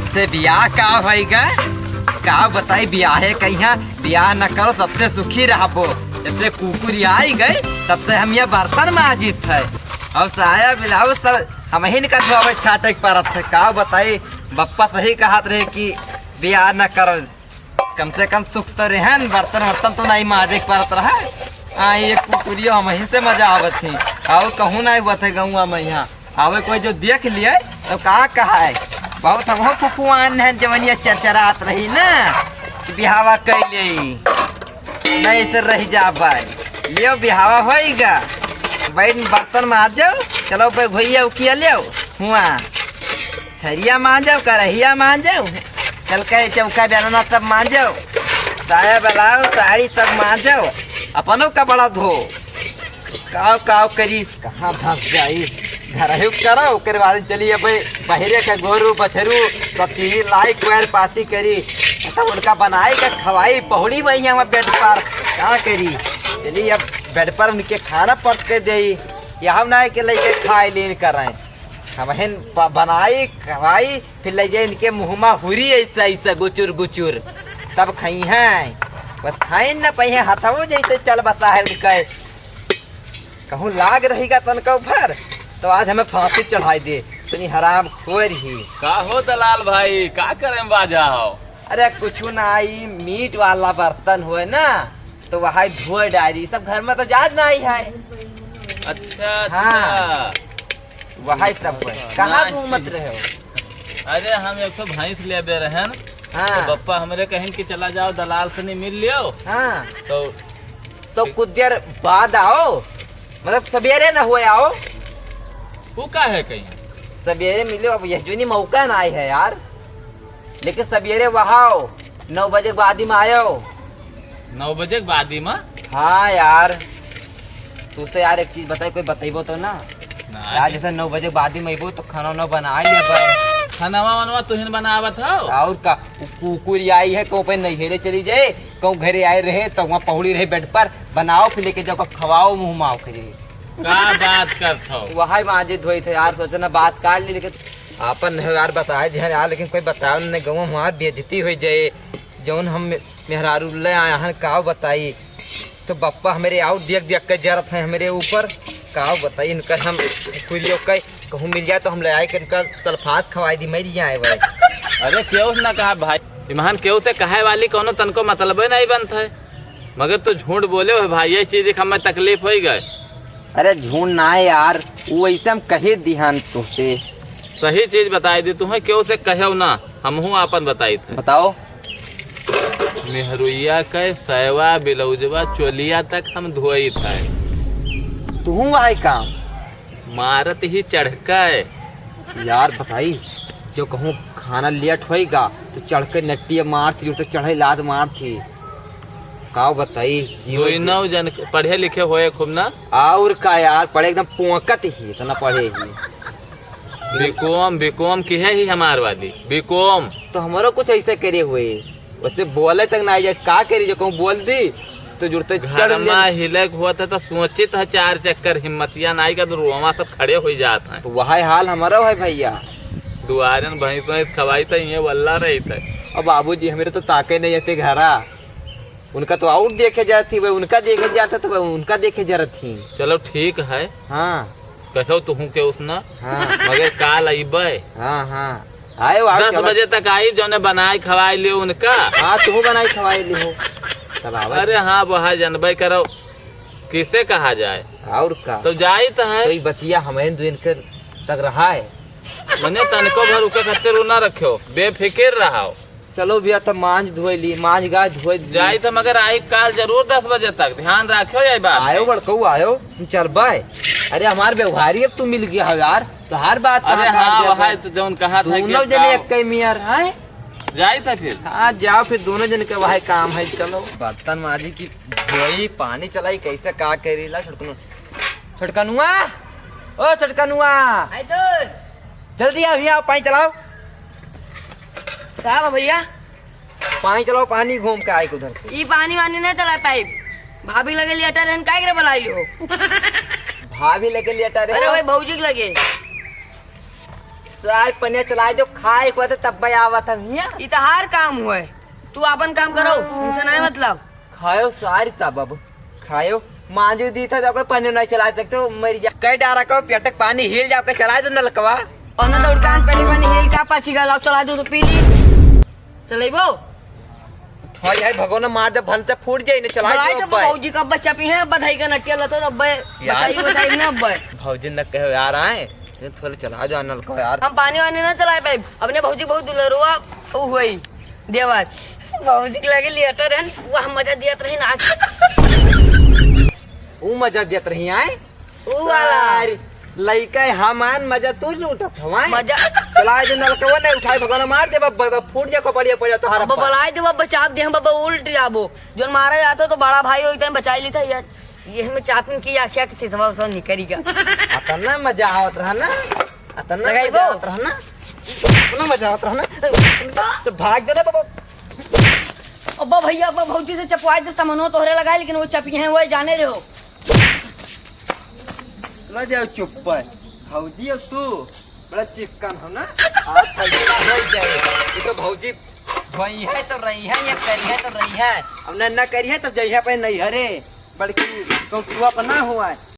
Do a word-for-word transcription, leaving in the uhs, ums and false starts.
से बियाह का होइगा? का बताई, बियाहे कहिया, बियाह न करो, सबसे सुखी रहबो। जब से कुकुर आई गई, तब से हम ये बर्तन माजित है। और साया ब्लाउज सब हमहिन का धोवे छाटे के परत है। का बताई, बप्पा सही कहत रहे कि बियाह न करो, कम से कम सुख तो रहन, बर्तन वर्तन तो नहीं माजे के परत रहा। आ, ये कुकुरियो हमहिन से मजा आवत ही। और कहूँ नहीं हुआ थे गौवा में यहाँ। आवे कोई जो देख लिए तो का कहा है, बहुत हम फुफुआन हैं, जवनिया चरचरात रही ना, कि बिहावा कैले नहीं से रह जा भाई। लियो बिहावा होइगा, बैठ बर्तन माजो, चलो बे भैया उकिया लियो, हुआ थरिया माजो, करहिया माजो, चल के चौका बेलना सब माजो, साया ब्लाउज साड़ी सब माजो, अपनो कपड़ा धो। काव काव करी, कहाँ धस जाई। घर ही करो, ओकरे बाद चली अब बहरे के गोरू बछरू सब चीज लाई, कोयर पाती करी, तब उनका बनाई के खवाई पहुड़ी वही हम बेड पर। का करी, चली अब बेड पर उनके खाना पट के देई। यहाँ ना के लेके खाए लीन करें, हमहिन प-, बनाई खवाई, फिर ले जाए इनके मुँह मा हुरी ऐसा ऐसा गुचुर गुचुर, तब खाई हैं। बस खाइन न पइहे, हथवो जैसे चल बसा है उनका। कहूँ लाग रहीगा तनका ऊपर, तो आज हमें फांसी चढ़ाई दे, इतनी हराम खोर ही। का हो दलाल भाई, का करे में बाजा हो? अरे कुछ ना, ई मीट वाला बर्तन होए ना, तो वहाँ धोए डारी, सब घर में तो जात ना आई है। अच्छा, हाँ। अच्छा। वही सब होए। हाँ, कहाँ नहीं। घूमत रहे हो? अरे, हम एक ठो भैंस लेबे रहन, हाँ। तो बप्पा हमरे कहिन कि चला जाओ, दलाल से नहीं मिल लियो। हाँ। तो तो कुछ देर बाद आओ, मतलब सवेरे न हुए आओ। वो का है कहीं? सवेरे मिलो, अब यह जोनी मौका ना आई है यार, लेकिन सवेरे वहाँ आओ, नौ बजे के बाद ही में आयो। नौ बजे के बाद ही में? हाँ यार, तुझसे यार एक चीज बताई, कोई बतैबो तो ना? ना। यार जैसे नौ बजे के बाद ही में अइबो तो खाना वाना बना लेबे। खानावा वानवा तुहिन बनावत हो? और का, उ कुकुर आई है, कहूँ पे नैहरे चली जाए, कहूँ घरे आए रहे, तो वहाँ पहुड़ी रहे बेड पर, बनाओ, फिर लेके जाओ, खवाओ, मुँह माओ करी। का बात करत हो? वही माजे धोई थे यार, सोचना बात काट ली, लेकिन आपन नहीं यार, बताए दिहन यार, लेकिन कोई बताओ नहीं, गौवा हमार बेइज्जती हो जाए, जौन हम मेहरारू ले आए हन, का बताई, तो बप्पा हमरे और देख देख के जरत हैं हमरे ऊपर, का बताई इनकर हम कुरियो के कहूँ मिल जाए तो हम ले आए के इनका सल्फात खवाई दी, मर जाए भाई। अरे केहू से ना कहा भाई, इम्हान केहू से कहे वाली कौनो तनको मतलबे नहीं बनत है, मगर तू झूठ बोले हो भाई, ये चीज एक हमें तकलीफ हो गए। अरे झूठ ना है यार, वो ऐसे हम कहे दिहान तुझसे। सही चीज बताई दी, तुम्हें केहू से कहे ना, हमहू आपन बताई थे। बताओ। मेहरुइया के सैवा, ब्लाउजवा, चोलिया तक हम धोई थे। तू आई काम? मारत ही चढ़ के। यार बताई, जो कहूँ खाना लेट होइगा, तो चढ़ के नट्टिया मार थी, तो चढ़े लात मार थी। का बताई, जीवन दोनों जन पढ़े लिखे होए खूब ना? और का यार, पढ़े एकदम पोंकत ही, इतना पढ़े ही। बीकॉम, बीकॉम की है ही हमार वाली, बीकॉम। तो हमरो कुछ ऐसे करे हुए, वैसे बोले तक ना आई जाए, का करी, जो कहूँ बोल दी, तो जुड़ते चढ़ घर मा ले। हिलक हुआ था तो सोचित है चार चक्कर, हिम्मतिया ना आई का तो रोवा सब खड़े हो जात हैं। तो वही हाल हमारा है भैया। दुआरन भैंस वैंस खवाई था, ये वल्ला रही था। अब बाबूजी हमरे तो ताके नहीं आते घरा, उनका तो और देखे जात थी, वह उनका देखे जात है तो वह उनका देखे जरत थी। चलो ठीक है। हाँ। कहो तुहू के उसना। हाँ। मगर काल अइबे। हाँ, हाँ। आयो, आओ, दस चलो। बजे तक आई, जौने बनाए खवाए लियो उनका। हाँ, तुहू बनाए खवाए लियो। तब आवा। अरे हाँ, वह जनबे करो, किसे कहा जाए। और का? तो जाइत है। तो ई बतिया हमें दुइन के तक रहा है। मने तनको भर उके खातिर उ ना रखो, बेफिकिर रहो। चलो भैया, तब मांज धोए ली, मांज गाय धोए ली। जाइत है, मगर आई काल जरूर दस बजे तक, ध्यान रखो ये बात आयो के। बड़कऊ आयो, हम चलबे। अरे हमार व्यवहारी अब तू मिल गया हो यार, तो हर बात अरे कहाँ हाँ, कहाँ वह जाबे? तो जौन कहा था कि दोनों जने का एक कई मियर हैं। जाइत है फिर। हाँ, जाओ फिर, दोनों जन के वही काम है। चलो, बर्तन माजी की धोई, पानी चलाई, कैसे का करी ला छोटकनो-, छोटकनुआ, ओ छोटकनुआ। आई तो। जल्दी आओ, यहाँ आओ, पानी चलाओ। का बा भैया? पानी चलाओ, पानी घूम के आए उधर से। ई पानी वानी ना चला पाइब। भाभी लगे लेटा रहन, काहे के बुलाई लियो? भाभी लगे लेटा रहे अरे हो? वही भौजी के लगे। सार पनिया चलाइ देउ, खाए के बाद तब आवत हम हियाँ। ई तहार काम हुए, तू आपन काम करो, हमसे नाहीं मतलब। खायो सारी तब अब खायो, मांजू दी था तो कोई पनिया नाहीं चलाइ सकते हो, मर जा। कई डारा को पेटक पानी हिल जाओ के चलाइ देउ नलकवा। और ना तो उड़कान पहले पानी हिल का पाछी गल, अब चलाइ देउ तो पी ली। चलेबो? उठाई है भगवान मार दे, भन से फूट जाई ने, चलाइ देउ अब भाई। भौजी का बच्चा पी है, बधाई का नटिया लतो अब भाई, यार। बधाई, बधाई ना अब भाई। भौजी न कहो यार, आए, ये थोड़े चलाइ देउ नलकवा यार। हम पानी वानी ना चलाइ पाइब, अपने भौजी बहुत दुलरुआ उ हुई देवर। भौजी के लगे लेटर रहन, वह मजा दियत रही ना आज। उ मजा दियत रही आए? उ वाला। सारी लइका है, हमान मजा तू लूटत हवाए। मजा। चलाइ देउ नलकवा, नाहीं उठाई भगवान मार दे, बब, बब, फूट जा, कपड़िया पड़ जा तोहार अब ऊपर। बलाइ दे, बब, बचाव दे, हम बब उल्ट जाबो। जोन मारा जातो तो बड़ा भाई होई, तैं बचाइ लेता यार। ये हमें चापिन की आँखिया के सिसवा उसवा निकरी का। अतना मजा आवत रहा ना, अतना लगइबो? मजा आवत रहा ना, अतना मजा आवत रहा ना। तो भाग दे रे बाबा। अब्बा भैया, अब्बा भौजी से चपवाइ दे, तमनो तोहरे लगाए, लेकिन वो चपी हैं, वो जाने रहो। ना जाओ चुप पर। भौजी हो तू, बड़ा चिपकन हो ना। हाथ पैसा हो जाए। ये तो भौजी वही है तो रही है, ये करी है तो रही है। अब ना, ना करी है तो जइहा पे नहीं हरे, बल्कि तो तू अपना हुआ है।